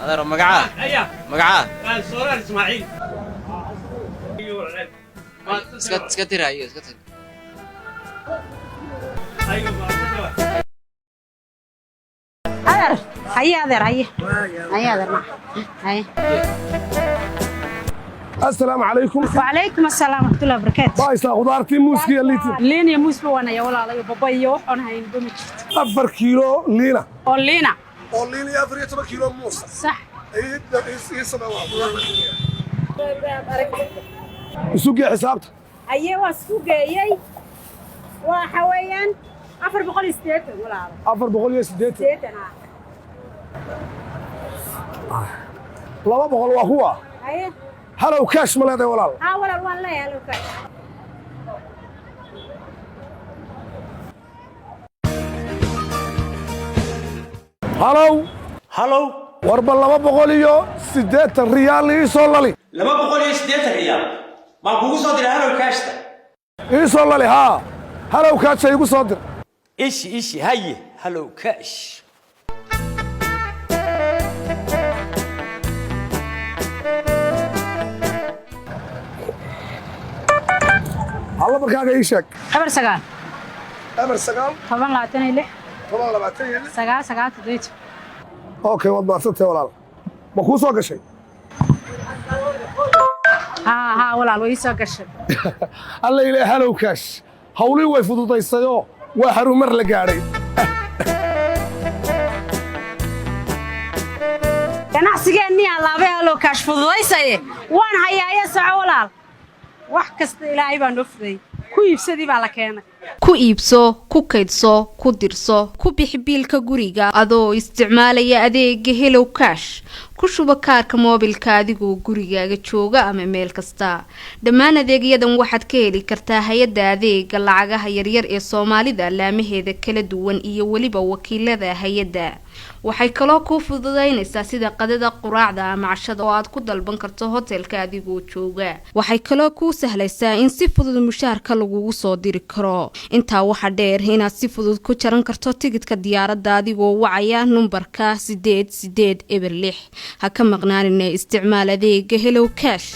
Adeero, magacaa? Aya. Magacaa? Sooraan Ismaaciil. Iska tira iyo iska tir. Adeer, haye adeer, haye haye adeer, ma haye. Assalaamu calaykum. Wacalaykum assalaam waraxmatullahi wabarakaatu. Waa haysaa khudaartii, muuskii iyo liitii? Liin iyo muusba waanaya walaalayo, babay iyo waxoon haynba ma jirto. 4 kiilo liina. Oo liina. Oo liin iyo 14 kiilo muusa. Sax. Isu gee xisaabta. Haye, waa isku geeyey, waxa weeyaan 480, walaalo. 480. 80, ah. 200 waa kuwa. Haye. Halow Cash ma leedahay, walaal? Haa walaal, waan leeyahay Halow Cash. Halow. Halow. Warba 280 riyaal ii soo lali. 280 riyaal maan kugu soo diray Halow Cashta? Ii soo lali, haa, Halow Casha igu soo dir. Ishi ishi, haye, Halow Cash. Halla, markaaga ii sheeg. 09. 09. 10 26. 10 26. 9 9 7. Okay, waad mahadsantahay walaal. Ma kuu soo gashay? Haa haa walaal, way ii soo gashay. Alla ilaa Halow Cash hawlihii way fududaysayoo waa xarumar la gaadhay. Ganacsigeennii alaabay Halow Cash fududaysaye, waan hayaaye, soco walaal. Wax kasta Ilaahay baa noo fudayey, ku iibsadii baa la keenay. Ku iibso, ku kaydso, ku dirso, ku bixi biilka guriga adoo isticmaalaya adeega Halow Cash. Ku shuba kaarka moobilka adigoo gurigaaga jooga ama meel kasta. Dhammaan adeegyadan waxaad ka heli kartaa hay-adda adeega lacagaha yaryar ee Soomaalida, laamaheeda kala duwan iyo weliba wakiilada hay-adda. Waxay kaloo kuu fududeynaysaa sida qadada, quraacda ama cashada oo aad ku dalban karto hotelka adigoo jooga. Waxay kaloo kuu sahlaysaa in si fudud mushaharka lagugu soo diri karo. Intaa waxaa dheer inaad si fudud ku jaran karto tigidhka diyaaradda adigoo wacaya numbarka 8806. Ha ka maqnaanina, isticmaal adeega Halow Cash.